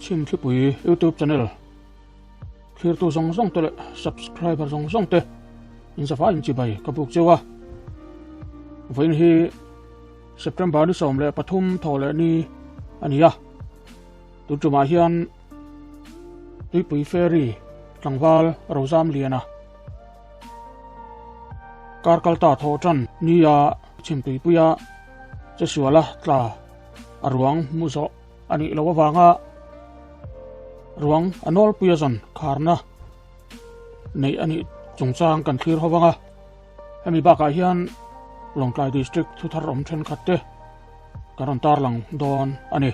Chhimthlipui YouTube channel thlirtu zawng zawng te leh subscriber zawng zawng te inzava inchibai ka buk cheu a. Vawiin hi September ni 13 thaw leh ni a ni a. Tun tumah hian Tuipui Ferry tlangval Rozam Liana kar kalta thaw tan ni a Chhimtuipuia che suala tla a ruang hmu zawh a nih loh avanga ruang a nawlpuia zawn kharna neih a nih chungchang kan thlir ho vang a. Hemi bakah hian Lawngtlai District thuthar awm thenkhat te kan rawn tarlang dawn a ni.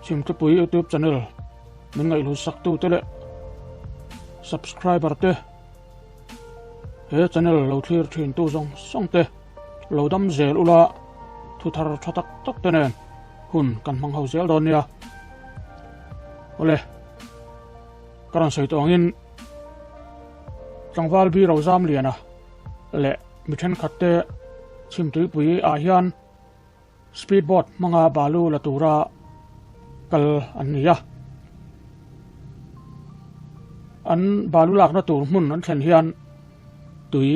Chhimthupui YouTube channel min ngaihhlut sak tu te leh subscriber te he channel lo thlir thin tu zawng zawng te lo dam zel ula thuthar tha tak tak te nen hun kan hmang ho zel dawn nia. Awle, ka rawn sawi tawh angin tlangval bi Rozam Liana leh mi thenkhat te chhimtuipui ah hian Speedboat hmanga balu la tura kal an ni a. An balu lakna tur hmun an thlen hian tui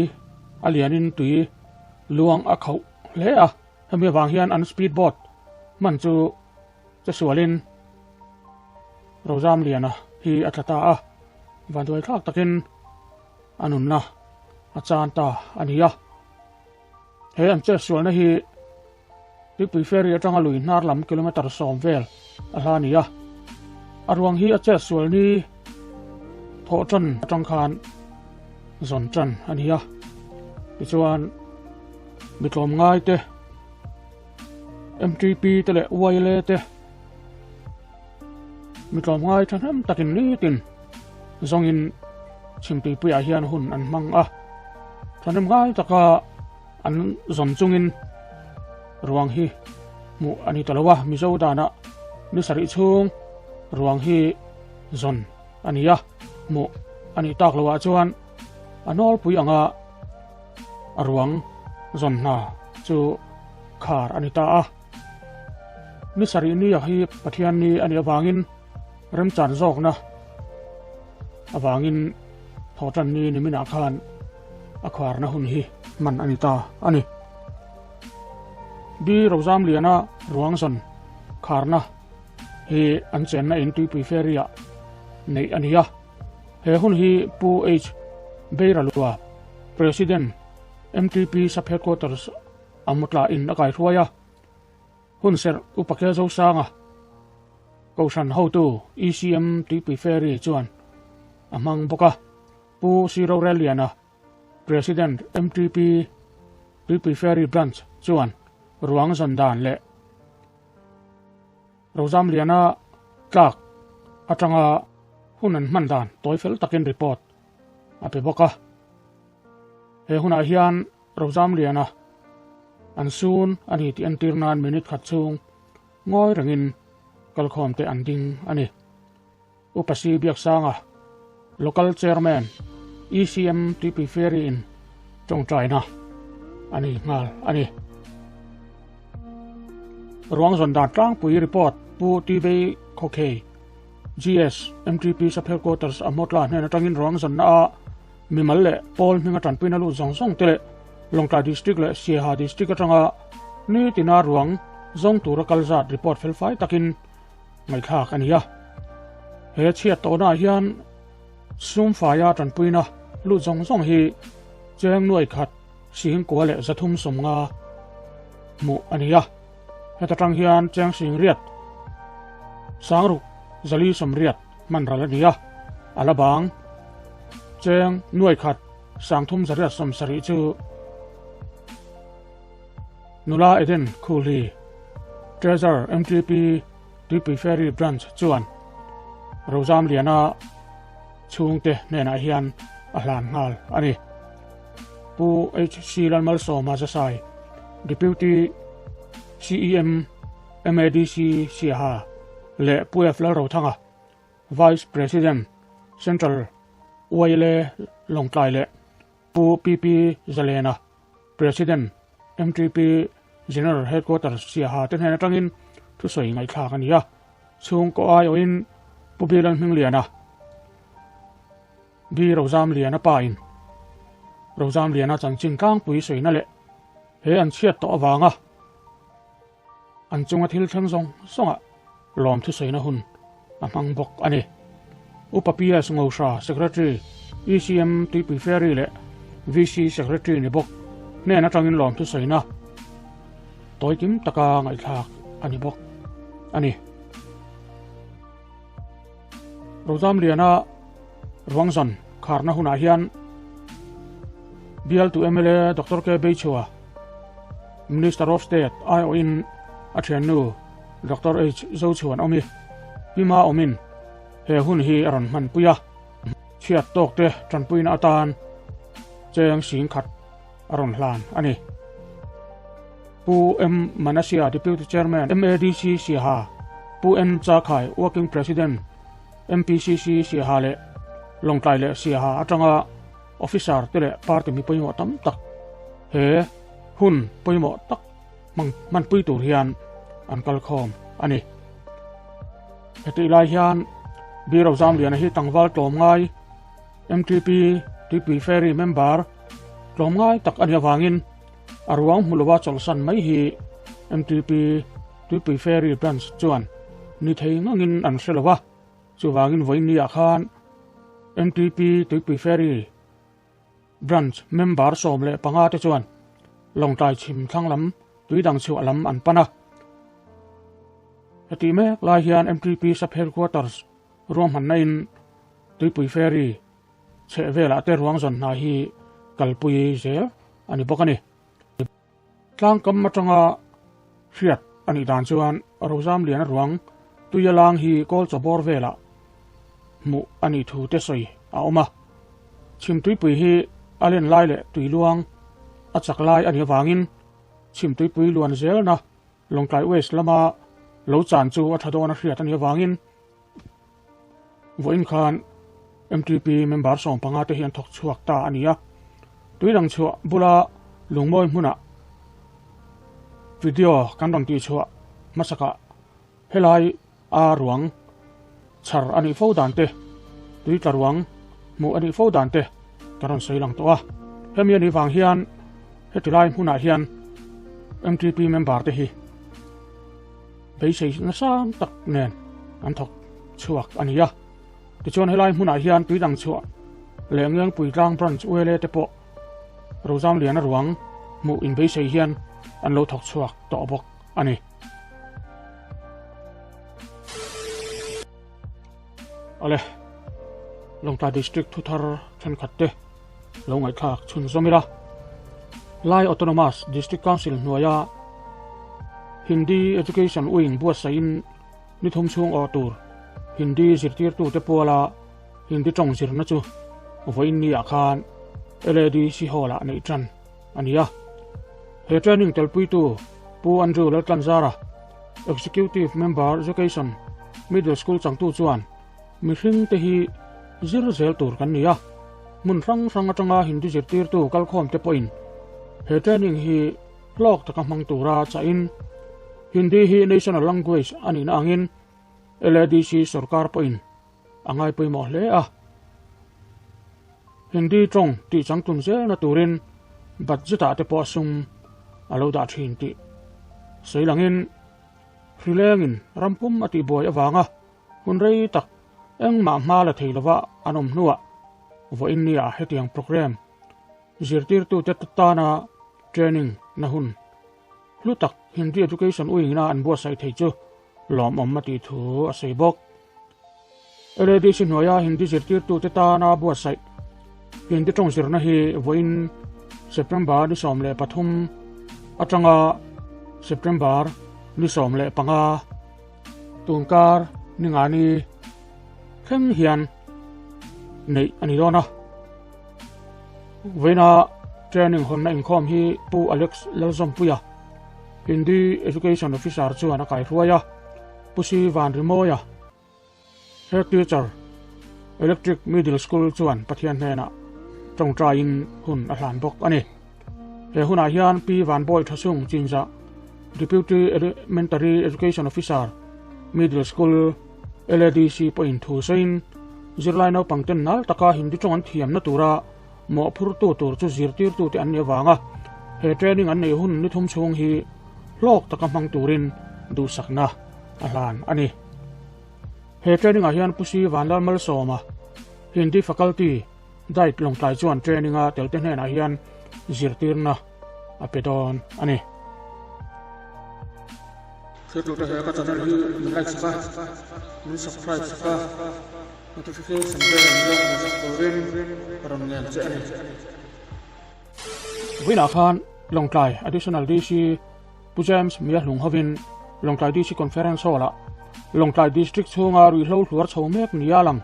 a lianin tui luang a khauh hle a. Hemi avang hian an speedboat hman chu che sualin Rozamliana hi a tla ta a. Vanduai thlak takin a nunna a chan ta a ni a. He an chet sualna hi Tuipui Ferry atanga lui hnar lam kilometre 10 vel a hla a ni a. A ruang hi a chet sual ni thawh tan atang khan zawn tan a ni a. Tichuan mi tlawm ngai te MTP te leh YLA te mi tlawm ngai thahnem takin nitin zawngin chhimtuipuiah hian hun an hmang a. Thahnem ngai taka an zawn chungin ruang hi hmuh a ni ta lo a, Mizo danah ni sarih chhung ruang hi zawn a ni a, hmuh a nih tak loah chuan a nawlpui anga a ruang zawn hna chu khar a ni ta a. Ni sarih ni a hi Pathian ni a nih avangin remchan zawkna avangin thawhtan ni niminah khan a kharna hun hi hman a ni ta a ni. B Rozamliana ruang zawn kharna hi an chenna in Tuipui Ferry ah neih a ni a. He hun hi Pu H Beiralua, President, MTP Sub Headquarters a mutla in a kaihruai a. Hun serh Upa Kelzosanga Kohhran hotu ECM Tuipui Ferry chuan a hmang bawk a. Pu C Rorelliana, President MTP Tuipui Ferry Branch chuan ruang zawn dan leh Rozamliana tlak atanga hun an hman dan tawi fel takin report a pe bawk a. He hunah hian Rozamliana an sun a ni tih entir nan minute khat chhung ngawi rengin kalkhawm te an ding a ni. Upa Si Biaksanga, Local Chairman, ECM Tuipui Ferry in tawngtaina a nei nghal a ni. Ruang zawn dan tlangpui report Pu Tibei Khawkhei, GS, MTP Sub Headquarters a hmawtla hnen atangin ruang zawnna a mimal leh pawl hminga tanpuina lut zawng zawng te leh Lawngtlai District leh Siaha District atanga nitina ruang zawng tura kal zat report felfai takin ngaihthlak a ni a. He chhiat tawhnaah hian sum faia tanpuina lut zawng zawng hi cheng nuai khat sing kua leh 350 hmuh a ni a. Heta tang hian cheng sing riat sangruk 480 hman ral a ni a. A la bang cheng nuai khat 370 chu Nula Eden Khulhi, Treasurer MTP Tuipui Ferry Branch chuan Rozamliana chhungte hnenah hian a hlan nghal a ni. Pu HC Lalmalsawma Zasai, Deputy CEM MADC Siaha leh Pu F Lalrothanga, Vice President Central YLA Lawngtlai leh Pu PP Zalena, President, MTP General Headquarters Siaha te hnen atangin thusawi ngaihthlak a ni a. Chhungkaw aiawhin Pu Bilan Hmingliana, Bi Rozamliana pa in Rozamliana chanchin tlangpui sawina leh he an chhiat tawh avanga an chunga thil thleng zawng zawngah lawmthu sawina hun a hmang bawk a ni. Upa PS Ngohra, Secretary, ECM Tuipui Ferry leh VC Secretary ni bawk hnen atangin lawmthu sawina tawi kim taka ngaihthlak a ni bawk a ni. Rozamliana ruangzan kharna hunah hian bialtu mla Doctor K Beichhua, Minister of State aiawhin a thiannu Doctor H Zochhuan awmi Pima awmin he hun hi a rawn hmanpui a, chhiat tawkte tanpuina atan cheng sing khat a rawn hlan a ni. Pu M Manasia, Deputy Chairman, MADC Siaha, Pu N Chakhai, Working President, MPCC Siaha leh Lawngtlai leh Siaha atanga Officer te leh Party mi pawimawh tam tak he hun pawimawh tak hmang hmanpui tur hian an kal khawm a ni. Hetih lai hian Bureau Zamliana hi tlangval tlawmngai MTP Tuipui Ferry member tlawmngai tak a nih avangin A ruang hmu lova chawlhsan mai hi MTP Tuipui Ferry Branch chuan ni thei ngangin an hre lo va, chuvangin vawiinniah khan MTP Tuipui Ferry Branch member 15 te chuan Lawngtlai chhim thlang lam tui dang chhuah lam an pan a. Hetih mek lai hian MTP Sub Headquarters ruahmanna in Tuipui Ferry Chheh velah te ruang zawn hna hi kalpui zel a ni bawk a ni. Tlangkam atanga hriat a nih dan chuan Rozamliana ruang tuia lang hi kawl chawbawr velah hmuh a nih thu te sawi a awm a. Chhimtuipui hi a len lai leh tui luang a chak lai a nih avangin Chhimtuipui luan zelna Lawngtlai West lama lo chan chu a tha dawn a hriat a nih avangin Vawiin khan MTP member 15 te hi an thawk chhuak ta a ni a, tuidang chhuah bula lungmawi hmunah video kan rawn tih chhuah hmasakah helai a ruang chhar a nih fo dan te, tui tla ruang hmuh a nih fo dan te kan rawn sawi lang tawh a. Hemi a nih vang hian heti lai hmunah hian MTP member te hi Beisei nasa tak nen an thawk chhuak a ni a. Tichuan helai hmunah hian tuidang chhuah leh Ngengpui tlang branch ULA te pawh Rozamliana ruang hmuh inbeisei hian an lo thawk chhuak tawh bawk a ni. Awle, Lawngtlai District thuthar thenkhat te lo ngaihthlak chhunzawm ila. Lai Autonomous District Council hnuaia Hindi Education Wing buatsaihin ni thum chhung awh tur Hindi zirtirtute puala Hindi tawng zirna chu vawiin niah khan LADC Hall-ah neih tan a ni a. He training telpuitu Pu Andrew Laltlanzara, Executive Member Education, Middle School changtu chuan Mihring te hi zir zel tur kan ni a, hmun hrang hrang atanga Hindi zirtirtu kalkhawm te pawhin he training hi hlawk taka hmang tura chahin Hindi hi national language a nihna angin LADC sorkar pawhin a ngai pawimawh hle a. Hindi tawng tih changtlun zelna turin budget ah te pawh sum a lo dah thin tih sawi langin hrilengin rampum a tihbuai avanga Hun rei tak engmah hma la thei lova an awm hnuah vawiin nia hetiang programme zirtirtute tana training na hun hlu tak Hindi Education Wing-na an buatsaih thei chu lawmawm a tih thu a sawi bawk. LADC hnuaia Hindi zirtirtute tana buatsaih Hindi tawng zirna hi vawiin September ni 13 atanga September ni 15 Tunkar ningani thleng hian neih a ni dawn a. Vawiina training hawnna inkhawm hi Pu Alex Lalzawmpuia, Hindi Education Officer chuan a kaihruai a, Pu Si Vanrimawia, Head Teacher, Electric Middle School chuan Pathian hnenah tawngtaiin hun a hlan bawk a ni. He hunah hian Pi Vanbawi Thasung Chinzah, Deputy Elementary Education Officer, Middle School LADC pawhin thu sawiin zirlai naupangten nal taka Hindi tawng an thiamna tura mawhphurtu tur chu zirtirtute an nih avanga he training an neih hun ni thum chhung hi hlawk taka hmang turin duhsakna a hlan a ni. He training ah hian Pu Si Vanlal Malsawma, Hindi Faculty, Diet Lawngtlai chuan training a telte hnenah hian zirtirna a pe dawn a ni. Thiltute he ka channel hi min like sak a, min subscribe sak a, notification bell min lo hmu sak turin ka rawn ngen che a ni. Vawiinah khan Lawngtlai Additional DC Pu James Miahlung hovin Lawngtlai DC Conference Hall-ah Lawngtlai District chhunga ruihhlo hluar chho mek nia lang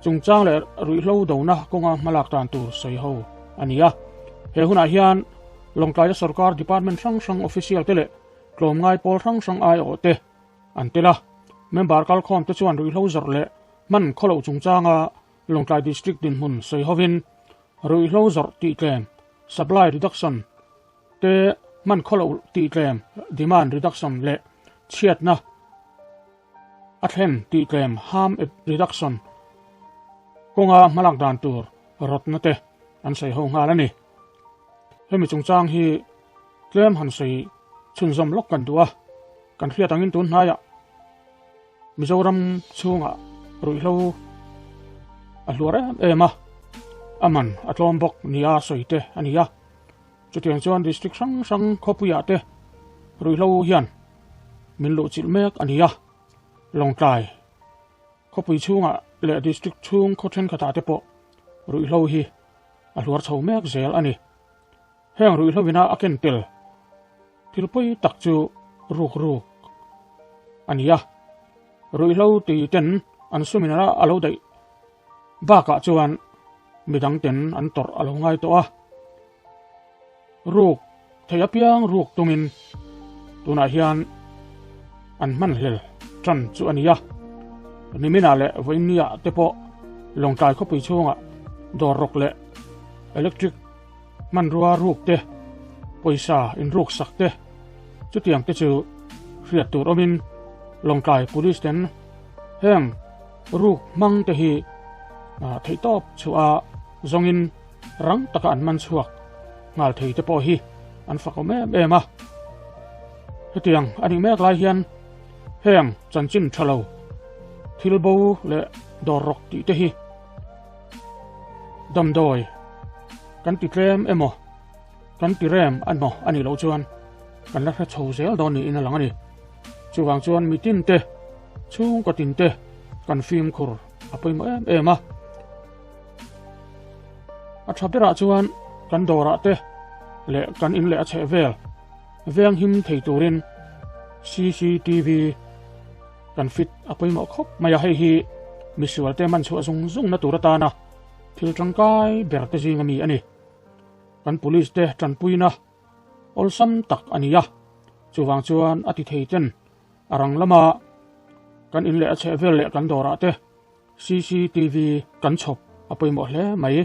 chungchang leh ruihhlo dona kawnga hmalak dan tur sawi ho a ni a. He hunah hian Lawngtlaia sorkar department hrang hrang official te leh tlawmngai pawl hrang hrang aiawh te an tel a. Member kalkhawm te chuan ruihhlo zawrh leh hman khawloh chungchanga Lawngtlai District dinhmun sawi hovin ruihhlo zawrh tihtlem, supply reduction, te hman khawloh tihtlem, demand reduction, leh chhiatna a thlen tihtlem, harm reduction, kawnga hmalak dan tur rawtna te an sawi ho nghal a ni. Hemi chungchang hi tlem han sawi chhunzawm lawk kan duh a, kan hriat angin tun hnaiah Mizoram chhungah ruihhlo a hluar em em a, a man a tlawm bawk nia sawi te a ni a. Chutiang chuan district hrang hrang khawpuiah te ruihhlo hian min luhchilh mek a ni a, Lawngtlai khawpui chhungah leh district chhung khaw thenkhatah te pawh ruihhlo hi a hluar chho mek zel a ni. Heng ruihhlo ina a ken tel thil pawi tak chu ruk ruk a ni a, ruihhlo ti ten an sumin a lo daih bakah chuan midang ten an tawrh a lo ngai tawh a, ruk thei apiang ruk tumin tunah hian an hmanhlel tan chu a ni a, niminah leh vawiinniah te pawh Lawngtlai khawpui chhungah dawr rawk leh electric hmanrua ruk te, pawisa inruk sak te, chutiang te chu hriat tur awmin Lawngtlai Police ten heng ruk hmang te hi theihtawp chhuah zawngin rang taka an man chhuak nghal thei te pawh hi an fakawm em em a. Hetiang a nih mek lai hian heng chanchin tha lo thil bo leh dawr rawk tih te hi damdawi kan ti tlem emaw kan ti rem emaw a nih loh chuan kan la hre chho zel dawn niin a lang a ni. Chuvang chuan mitin te chhungkaw tin te kan fimkhur a pawimawh em em a. A tha berah chuan kan dawrah te leh kan in leh a chheh vel veng him thei turin CCTV kan fit a pawimawh khawp mai a, hei hi misual te man chhuah zung zung na tur atana thil tangkai ber te zing ami a ni. Kan police te tanpuina awlsam tak a ni a, chuvang chuan a ti thei ten a rang lama kan in leh a chheh vel leh kan dawrah te CCTV kan chhawp a pawimawh hle mai.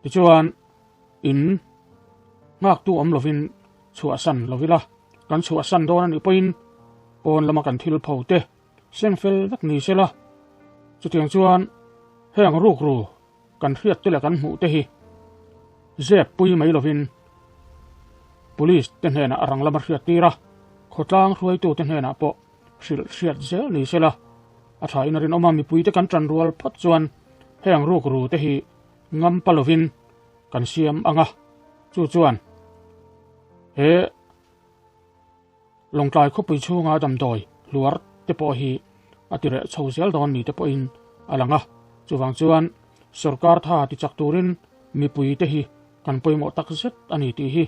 Tichuan, in nghaktu awm lovin chhuahsan lo ila, kan chhuahsan dawn a nih pawhin pawn lama kan thil pho te seng fel vek ni sela. Chutiang chuan heng rukru kan hriat te leh kan hmuh te hi zep pui mai lovin Police te hnenah a rang lama hriat tir a, khawtlang hruaitu te hnenah pawh hrilh hriat zel ni sela. A tha in a rinawm a, mipuite kan tan rual phawt chuan heng rukru te hi ngam pa lovin kan siam ang a, chu chuan he Lawngtlai khawpui chhunga damdawi hluar te pawh hi a ti reh chho zel dawn ni te pawhin a lang a, chuvang chuan sorkar tha ti chak turin mipuite hi kan pawimawh tak zet a ni tih hi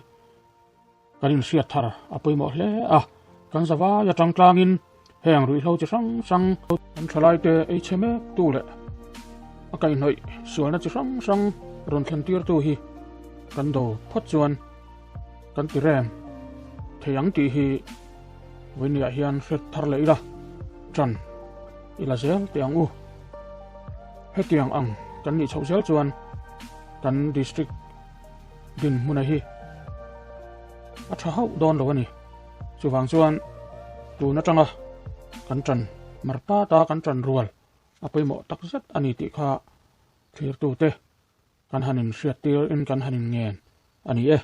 Kan inhriat thar a pawimawh hle a, kan zavai atang tlangin heng ruihhlo chi hrang hrang, kan thalaite ei chhe mek tu leh a kaihhnawih sualna chi hrang hrang rawn thlen tirtu hi kan do phawt chuan kan ti rem thei ang tih hi vawinia hian hriat thar leh ila tan ila zel teh ang u. Hetiang ang kan nih chhoh zel chuan kan district dinhmuna hi a tha hauh dawn lo a ni. Chuvang chuan tun atanga. kan ṭan mar ta ta kan ṭan rual a pawimawh tak zet a ni tih kha thlirtute kan han inhriattir in kan han inngen a ni e.